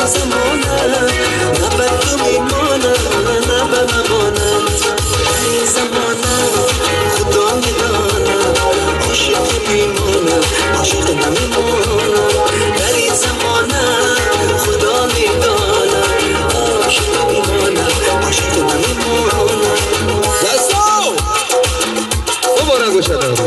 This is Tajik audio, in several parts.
زمانه نه به تو میمانه نه به ممانه در این زمانه خدا میدانه عاشق میمانه عاشق نمیمانه در این زمانه خدا میدانه عاشق میمانه عاشق نمیمانه. دستو مبارک باشد.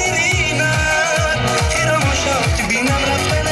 شیرینم، خیرم و شوق بینم رفتن.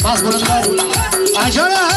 Bas bunu. Acana.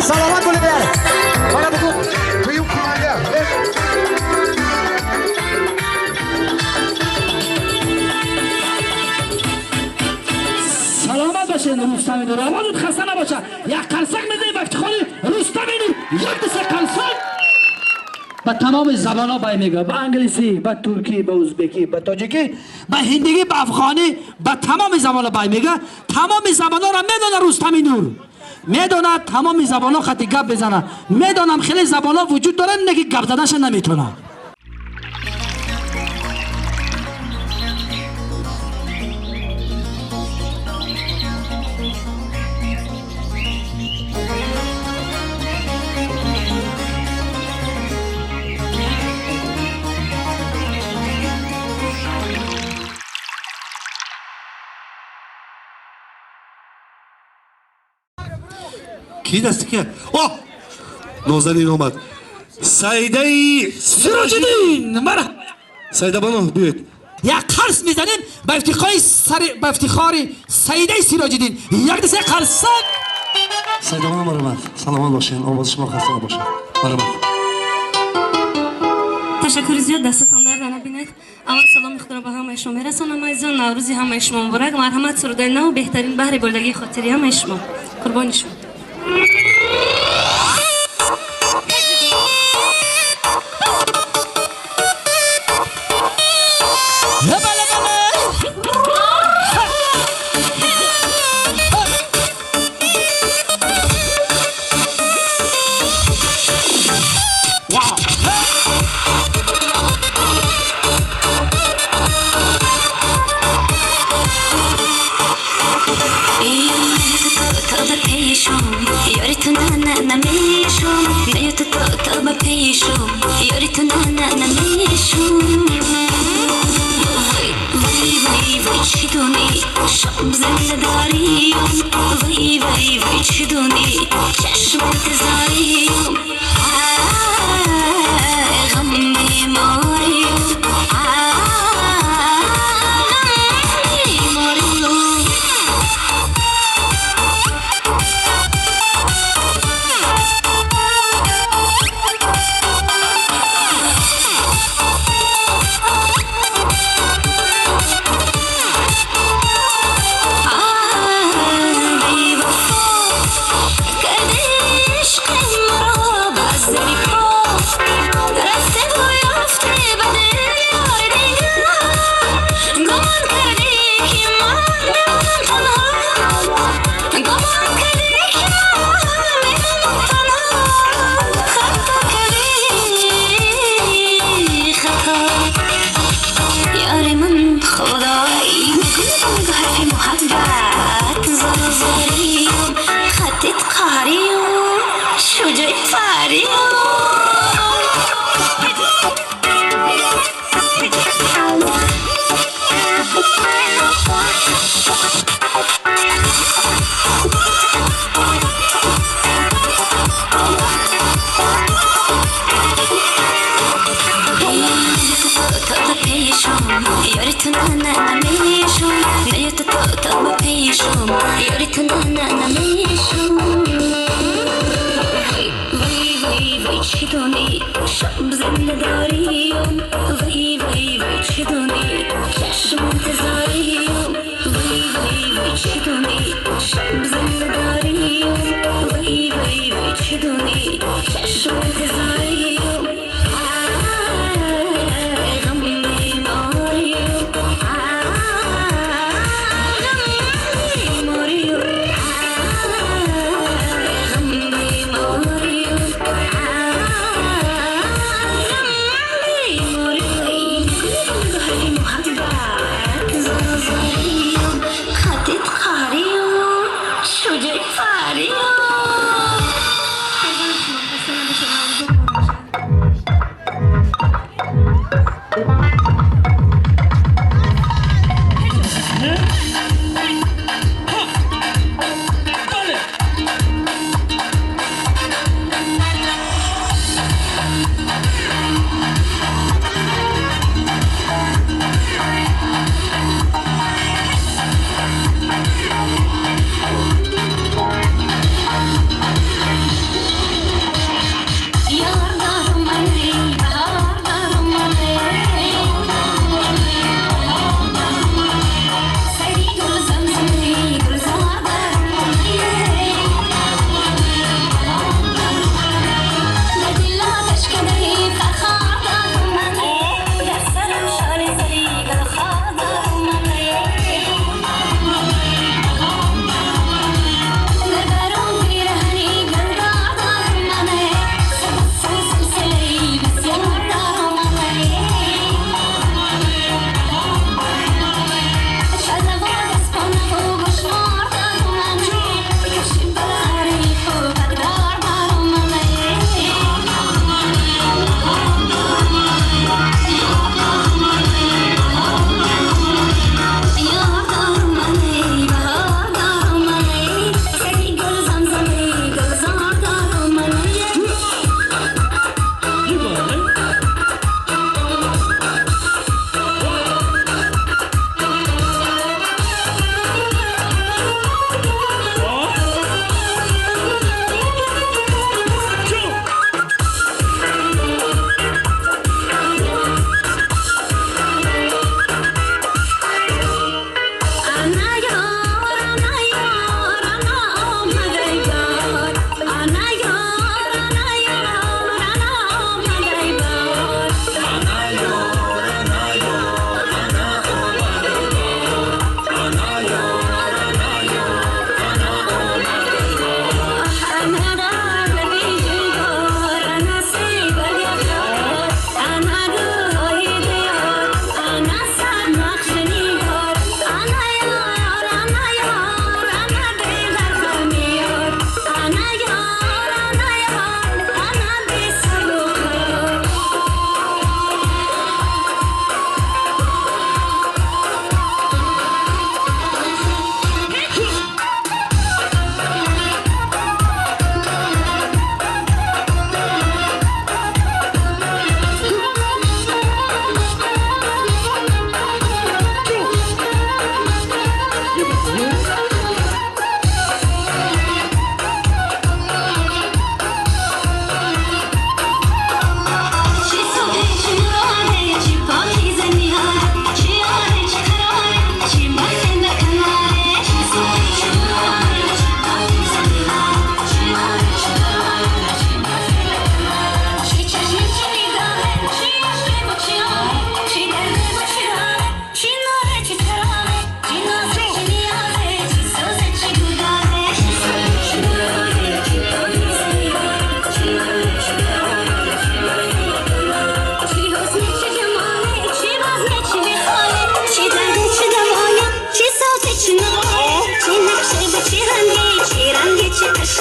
Salamat bo'linglar. Mana bugun buyuk kunlar. Саломат бошед, Рустами Нур. Овозат хаста набошад. Як қарсак мезанем ба ифтихори Рустами Нур. Як ду се қарсак. Ба тамоми забонҳо бай мегӯяд. Ба англисӣ, ба туркӣ, ба узбекӣ, ба тоҷикӣ, ба ҳиндигӣ, ба афғонӣ, ба тамоми забонҳо бай мегӯяд. Тамоми забонҳоро медонад Рустами Нур. Медонад тамоми забонҳо хати гап мезанад. Медонам хеле забонҳо вуҷуд доранд, не ки гап заданашон наметавонад. Ки дасти ки? О! Нозанин омад. Саидаи Сироҷиддин, марҳабо. Саида бону, биёед. Як қарс мезанем ба ифтихори сар, ба ифтихори Саидаи Сироҷиддин. Як ду се, қарсак. Саида бону, марҳамат. Саломат бошед. Овози шумо хаста набошад. Марҳамат. Ташаккури зиёд, дастатон дард набинад. Аввал саломи худро ба ҳамаи шумо мерасонам. Азизон, Наврӯзи ҳамаи шумо муборак. Марҳамат, сурудаи нав, беҳтарин баҳри бурдагии хотири ҳамаи шумо. Қурбони шумо. Бале, бале. То пешум ёри ту на на намешум, на ту то то ба пешум ёри ту на на намешум. Вай вай вай вай, чӣ донӣ, шаб зинда дорим. Вай вай вай, чӣ донӣ, чашм интизорим. Ғам беморим, ғам беморим. یار من خدایی نگاه حرفی محبت زاریم خطت قهریم شجاع فاریم. ёри ту на на намешум, на ту то то ба пешум ёри ту на на намешум. Вай вай вай вай, чӣ донӣ, шаб зинда дорим. Вай вай вай, чӣ донӣ, чашм интизорим. Вай вай вай, чӣ донӣ, шаб зинда дорим. Вай вай вай, чӣ донӣ, чашм интизорим. Ғам беморим, ғам беморим, ғам беморим, ғам беморим. حرفی محبت زاریم خطت قهریم شجاع فاریم. قربان شما، خسته نباشید.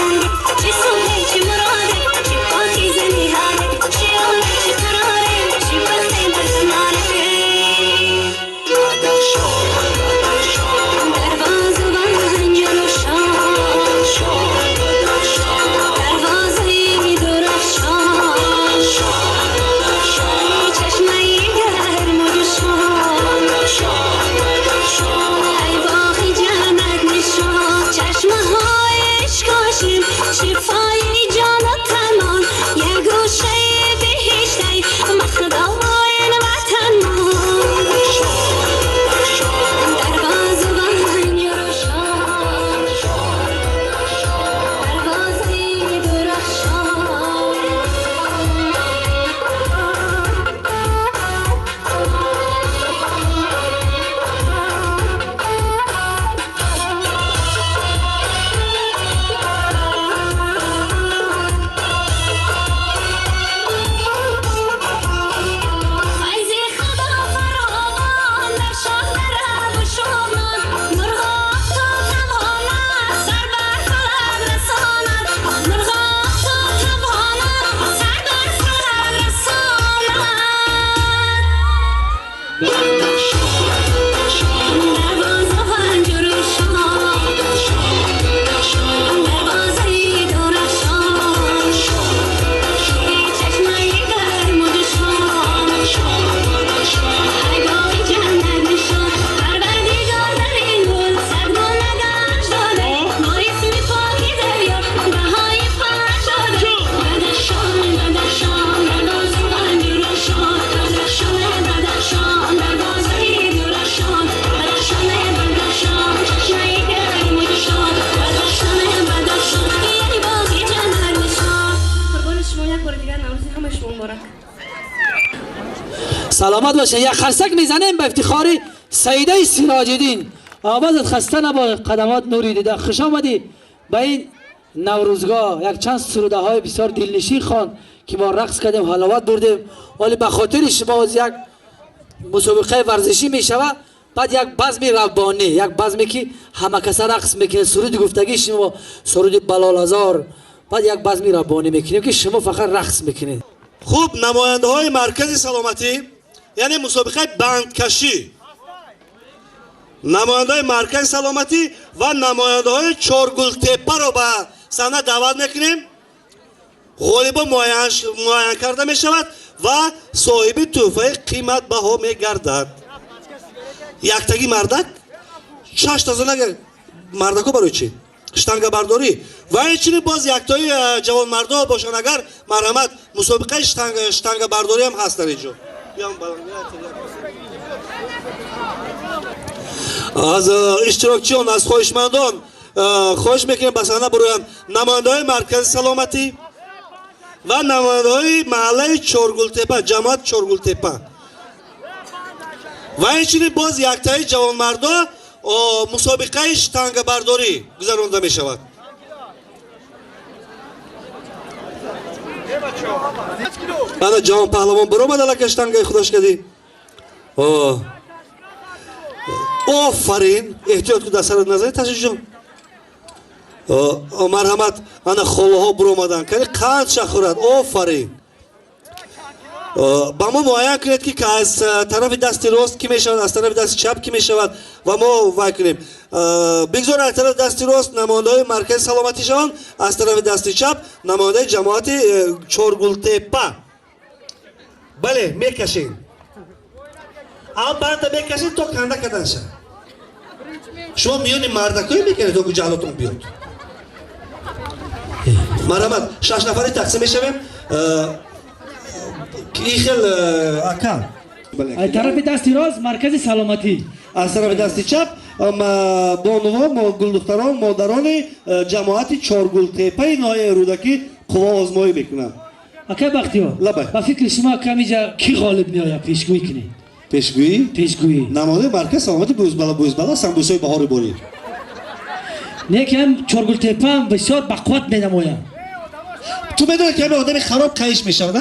قشنگه، چه صبحه چه مراده، چه پاکیزه نهاده، چه عمره چه قراره، چه بخت بزمانه. دروازه پنجره شاه، دروازه درخشان، چشمه گرم و جوشان، ای باغ جنت نشان، چشمه های عشق شفای جان و تنان، یه گوشه بهشت ای مخدای وطن مان. دروازه پنجره شاه، دروازه درخشان. فیض خدا فراوان در شهر رب و شغنان، مرغ تا تواند سر بر فلک رساند، مرغ تا تواند سر بر فلک رساند. دروازه پنجره شاه، دروازه درخشان، چشمه گرم و جوشان، ای باغ جنت نشان. پروردگار در این گل صد گونه گنج داده، با اسم پاک دریا بهای پنج داده. بدخشان بدخشان دروازه پنجره شاه، بدخشان بدخشان دروازه درخشان، بدخشان بدخشان چشمه گرم و جوشان، بدخشان بدخشان ای باغ جنت نشان. قربان شما، یک بار دیگر نوروز همه شما مبارک. سلامت باشه. یک خرسک میزنیم به افتخار سیده سراجدین. آوازت خسته نباشه، قدمات نوری دیده. خوش آمدی به این نوروزگاه. یک چند سروده های بسیار دلنشین خوان که ما رقص کردیم، حلاوت بردیم. ولی به خاطر شما از یک مسابقه ورزشی میشوه، بعد یک بزم ربانی، یک بزمی که همه کسا رقص میکنه، سرود گفتگی شما، سرود بلالازار، بعد یک بزم ربانی میکنیم که شما فقط رقص میکنید. Хуб, намояндаҳои маркази саломатӣ, яъне мусобиқаи бандкашӣ, намояндаҳои маркази саломатӣ ва намояндаҳои Чоргултеппаро ба саҳна даъват мекунем. Ғолибо муайян карда мешавад ва соҳиби тӯҳфаи қиматбаҳо мегардад. Яктагӣ мардак, шашта зана мардако барои чӣ? Штангабардорӣ ва инчунин боз яктои ҷавонмардо бошанд агар, марҳамат, мусобиқаи штангабардорӣ ҳам ҳаст дар ин ҷо. Аз иштирокчиён, аз хоҳишмандон хоҳиш мекунем ба саҳна бироянд намояндаҳои маркази саломатӣ ва намояндаҳои маҳаллаи Чоргултепа, ҷамоат Чоргултепа ва инчунин боз яктаи ҷавонмардо мусобиқаи штангабардорӣ гузаронда мешавад. Ана ҷавон паҳлавон биромад, аллакай штангаи худаш кадӣ. Офарин, эҳтиёт кун, дар сарат назанӣ, Ташиҷон. Марҳамат, ана холаҳо биромаданд, кани қанд шахӯрад. Офарин. Ба мо муайян кунед, ки аз тарафи дасти рост кӣ мешавад, аз тарафи дасти чап кӣ мешавад ва мо вай кунем. Бигзор аз тарафи дасти рост намояндаҳои маркази саломатӣ шаванд, аз тарафи дасти чап намояндаи ҷамоати Чоргултепа. Бале, мекашем, ав банда мекашед то канда кардан шавад. Шумо миёни мардакое мекунед, то ҷаҳлотон биёд. Марҳамат, шаш нафари тақсим мешавем. Ин хел ака. Аз тарафи дасти рост маркази саломатӣ, аз тарафи дасти чап бонуво, гулдухтарон, модарони ҷамоати Чоргултепаи ноҳияи Рӯдакӣ қувва озмоӣ мекунанд. Акай Бахтиёр, Лабай. Ба фикри шумо камиҷа кӣ ғолиб меояд? Пешгӯӣ кунед. Пешгӯӣ? Пешгӯӣ. Намояндаи марказ саломати, бӯзбала, бӯзбала, самбусои баҳори борӣ. Не ки ҳам Чоргултепаам бисёр бақувват менамояд. Ту медонӣ, ки ҳами одами хароб қайиш мешавад, а?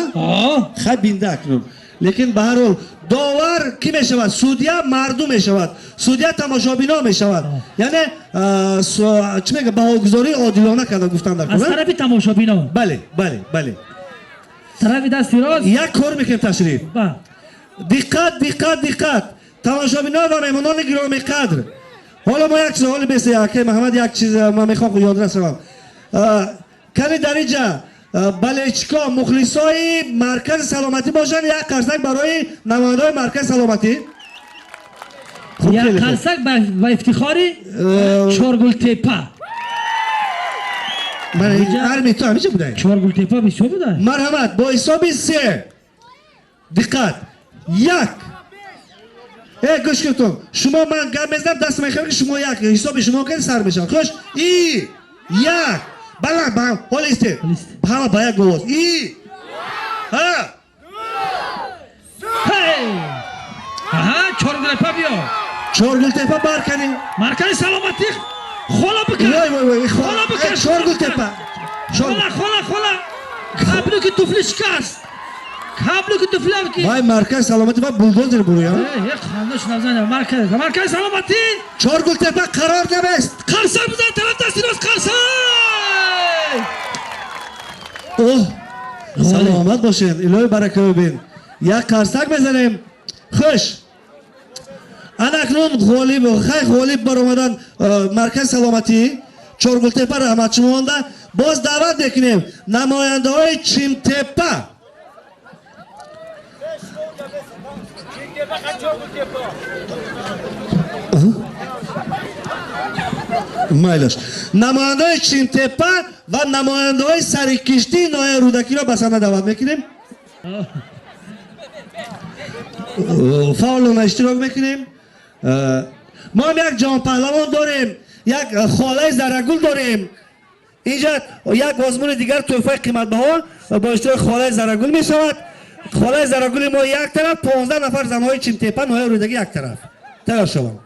Хай, бинда акнун. Лекин ба ҳар ҳол довар кӣ мешавад? Судья мардум мешавад, судья тамошобино мешавад, яъне Чӣ мега, баҳогузории одилона карда гуфтан дар аз тарафи тамошобинон. Бале, бале, бале. Тарафи дасти рост. Як кор мекунем, ташриф. Диққат, диққат, диққат, тамошобинон ва меҳмонони гиромиқадр. Ҳоло мо як чиз, ҳоли бесе, акай Маҳаммад, як чиз ман мехоҳам ёдрас шавам. Кани дар инҷа болельщико, мухлисои маркази саломатӣ бошанд, як қарсак барои намояндаҳои маркази саломатӣ. Як қарсак ба ифтихори Чоргултепа. Арми ту ҳамиҷа будай. Чоргултепа бисёр будай. Марҳамат, бо ҳисоби се, диққат, як, гӯш кунтон, шумо, ман гап мезанам, даст мехӯрам, ки шумо як ҳисоби шумо кардед, сар мешавад. Хуш, и як, баланд, баланд, ҳоли истед, ҳама ба як овоз, и ҳа. Аҳа, Чоргултепа биё. Чоргултепа барканӣ. Маркази саломатӣ хола бикар. Вой, вой, вой. Хола бикар. Чоргултепа. Хола, хола, хола, каблуки туфли шикаст, каблуки туфли. Вай, маркази саломатӣ ва булдозер буруя. Маркази саломатӣ. Чоргултепа қарор намест. Қарсак бизан, тараф дасти рост, қарсак. Оҳ, саломат бошед, илоҳи барака бибин. Як қарсак мезанем. Хуш, ана акнун ғолиб, хай, ғолиб баромадан маркази саломатӣ Чоргултепа, раҳмат шумо монда. Боз даъват мекунем намояндаҳои Чимтепа. Майлаш, намояндаҳои Чимтепа ва намояндаҳои Сарикиштии ноҳияи Рӯдакиро ба саҳна даъват мекунем. Фаъолона иштирок мекунем. Мо ҳам як ҷонпаҳлавон дорем, як холаи Зарагул дорем. Инҷа як озмуни дигар, тӯҳфаи қиматбаҳо бо иштироки холаи Зарагул мешавад. Холаи Зарагули мо як тараф, 15 нафар занҳои Чимтепа, ноҳияи Рӯдакӣ як тараф. Тайёр шаванд.